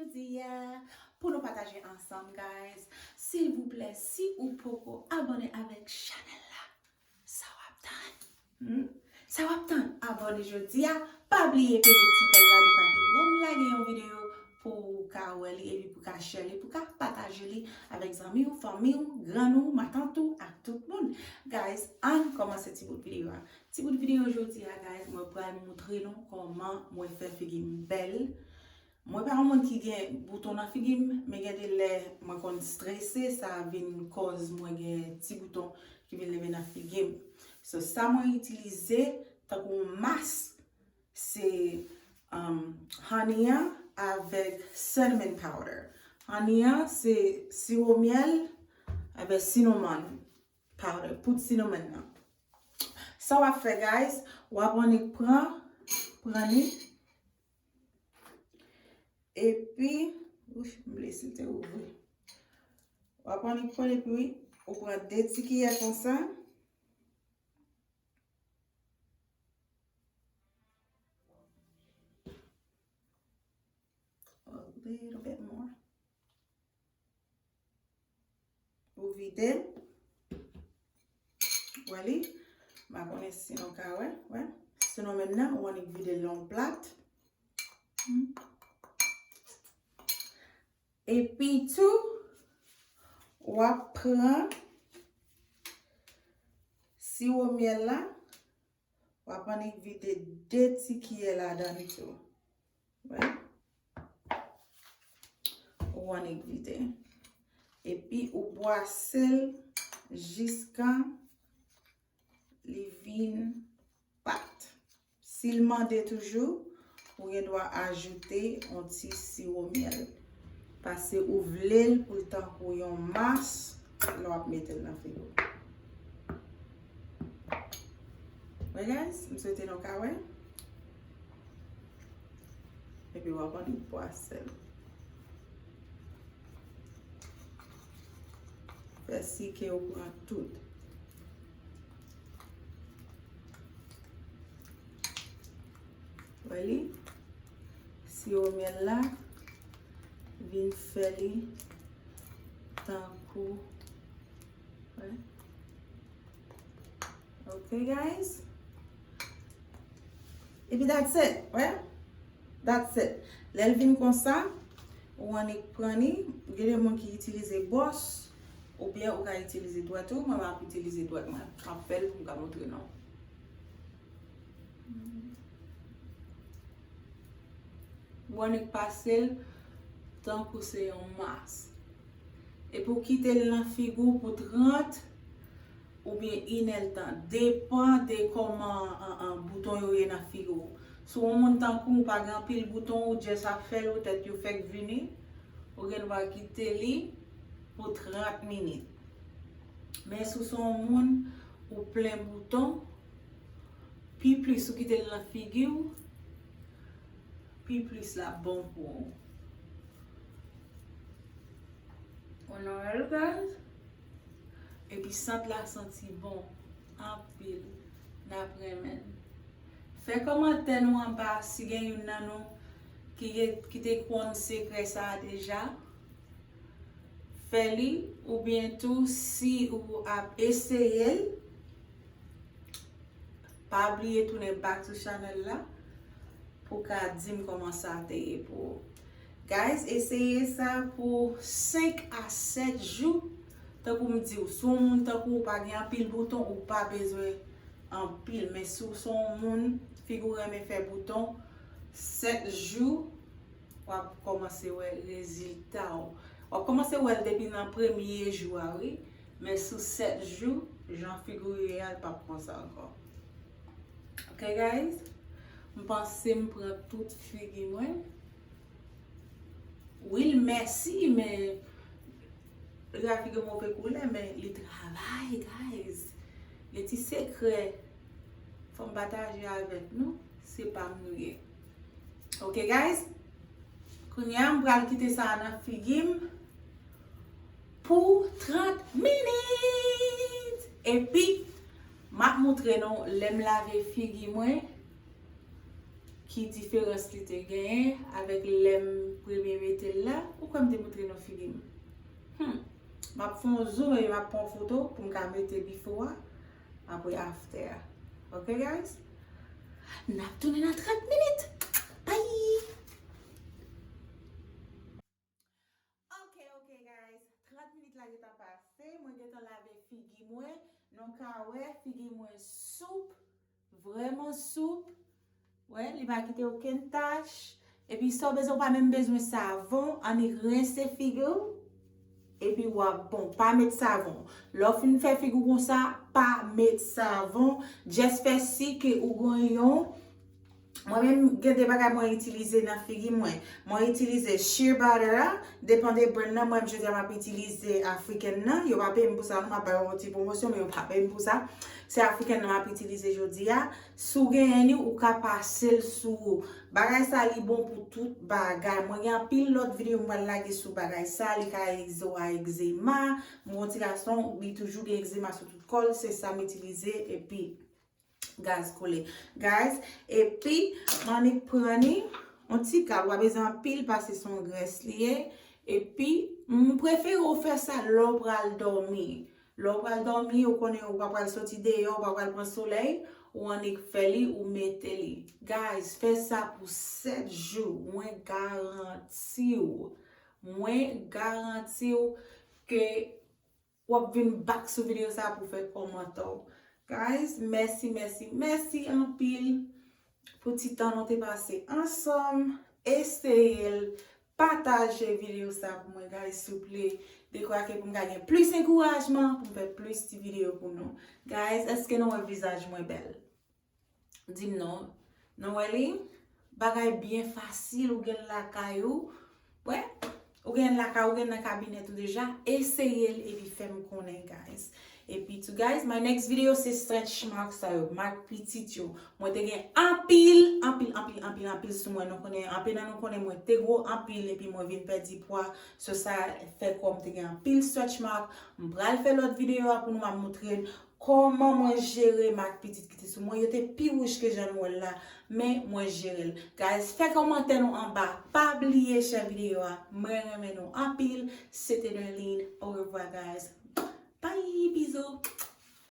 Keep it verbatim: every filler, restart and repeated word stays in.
Jodi a, pou nou pataje ansanm, guys. Silvouplè, si ou poko abòne avèk chanèl la, sa w ap tann? Hmm? Sa w ap tann? Abòne jodi a. Pa bliye peze ti bèl la, pou lè m lage yon videyo, pou w ka wè li, epi pou w ka share li, pou w ka pataje li avèk zanmi w, fanmi w, grann ou, matant ou, ak tout moun. Guys, ann kòmanse ti bout videyo a. Ti bout videyo jodi a, guys, mwen pral moutre nou kòman mwen fè figi m bèl. Mwen pa yon moun ki gen bouton nan figi m, men gen de lè mwen konn strese, sa vin kòz mwen gen ti bouton ki vin leve nan figi m. So, sa mwen itilize tankou mask, se, um, honey an avèk cinnamon powder. Honey an se siwo myèl avèk cinnamon powder, poud cinnamon nan. Sa w ap fè, guys, w ap annik pran, pran li, epi, wouch, m bliye si l te ouvri. W ap annik pran, epi ou pran de ti kiyè konsa. A little bit more. Ou vide. Wè li? M pa konnen si nou ka wè. Wè? Sinon menm nan, ou annik vide l nan yon plat. Hmm. Epi tou, w ap pran siwo myèl la. W ap annik vide de ti kiyè ladan li tou. Wè? Ou annik vide. Epi ou bwase l jiska li vin pat. Si l mande toujou, ou gen dwa ajoute yon ti siwo myèl. Paske ou vle l pou l tankou yon mas lè w ap mete l nan figi w. Wè, guys, m swete nou ka wè. Epi w ap annik bwase l. Fè si ke ou pran tout. Wè li? Siwo myèl la vin fè li tankou, wè. Ok, guys. Epi that's it, wè. That's it. Lè l vin konsa, ou annik pran li. Gen de moun ki itilize bwòs, oubyen ou ka itilize dwèt ou. Mwen, m ap itilize dwèt mwen. M ap fè l pou m ka montre nou. Ou annik pase l tankou se yon mas. Epi ou kite l nan figi w pou trant oubyen inèdtan. Depan de kòman, an, an, bouton yo ye nan figi w. Si w yon moun tankou w pa gen anpil bouton, ou just ap fè l, ou tèt yo fèk vini, ou gen dwa kite li pou trant minit. Men si w se yon moun ou plen bouton, pi plis ou kite l nan figi w, pi plis l ap bon pou ou. Ou nan wè l, guys? Epi sant la santi bon anpil. N ap renmen l. Fè kòmantè nou anba si gen youn nan nou ki, ki te konn sekrè sa a deja. Fè li, oubyen tou si ou ap eseye l, pa bliye tounen back sou chanèl la pou w ka di m kòman sa te ye pou ou. Guys, eseye sa pou senk a sèt jou. Tankou m di w, si w yon moun tankou w pa gen anpil bouton, ou pa bezwen anpil. Men si w se yon moun, figi w renmen fè bouton, sèt jou, w ap kòmanse wè rezilta w. W ap kòmanse wè l depi nan premye jou a, wi. Men sou sèt jou, jan figi w ye a, l p ap konsa ankò. Ok, guys? M panse m pran tout figi mwen. Wi, l mèsi, men li ka figi move koulè, men li travay, guys. Gen ti sekrè, fò m pataje avèk nou, se pa m nou ye. Ok, guys? Kounye a, m pral kite sa nan figi m pou trant minit. Epi, m ap moutre nou lè m lave figi mwen, ki diferans li te genyen avèk lè m premye mete l la. Ou kwè m te montre nou figi m? Hmm. M ap fè yon zoom epi m ap pran foto pou m ka mete before a, apre after a. Ok, guys? N ap tounen nan trant minit. Bye! Ok, ok, guys. Trant minit la gentan pase. Mwen gentan lave figi mwen. Nou ka wè, figi mwen soup. Vrèman soup. Wè, li pa kite okenn tach. Epi sa w bezwen, ou pa menm bezwen savon. Annik rense figi w. Epi w ap bon. Pa met savon. Lè w fin fè figi w konsa, pa met savon. Just fè si ke ou gen yon Mwen menm, gen de bagay mwen itilize nan figi mwen. Mwen itilize shea butter a, depan de brand nan, mwen menm jodi a m ap itilize African nan. Yo pa peye m pou sa non, m ap ba yo yon ti pwomosyon, men yo pa peye m pou sa. Se African nan m ap itilize jodi a. Si w genyen li, ou ka pase l sou ou. Bagay sa li bon pou tout bagay. Mwen gen anpil lòt videyo mwen pral lage sou bagay sa, li ka ede w a egzema. Mwen yon ti gason, li toujou gen egzema sou tout kò l, se sa m itilize, epi gaz kole. Guys, epi m annik pran ni yon ti kal, ou pa bezwen anpil paske se yon grès li ye. Epi m prefere w fè sa lè w pral dòmi. Lè w pral dòmi, ou konnen ou pa pral soti deyò, ou pa pral pran solèy, ou annik fè li, ou mete li. Guys, fè sa pou sèt jou. Mwen garanti w. Mwen garanti w ke w ap vin back sou videyo sa pou fè kòmantè w. Guys, mèsi, mèsi, mèsi anpil pou ti tan nou te pase ansanm. Eseye l, pataje videyo sa pou mwen, guys, souple. Dekwa ke pou m ka gen plis ankourajman pou m fè plis ti videyo pou nou. Guys, èske nou wè vizaj mwen bèl? Di m non. Nou wè li? Bagay byen fasil, ou gen l lakay ou. Wè, ou gen l lakay ou, gen l nan kabinèt ou deja. Eseye l epi fè m konnen, guys. Epi tou, guys, my next video se stretch mark sa yo, mak pitit yo. Mwen te gen anpil, anpil, anpil, anpil, anpil sou mwen. Nou konnen, anpil nan nou konnen mwen te gwo anpil epi mwen vin pèdi pwa. So sa fè kò m te gen anpil stretch mark. M pral fè lòt videyo a pou nou, m ap montre n kòman mwen jere mak pitit ki te sou mwen. Yo te pi wouj ke jan nou wè l la, men mwen jere l. Guys, fè kòmantè nou anba. Pa bliye share videyo a. Mwen renmen nou anpil. Se te Nerline. Au revoir, guys. Bye, bizou.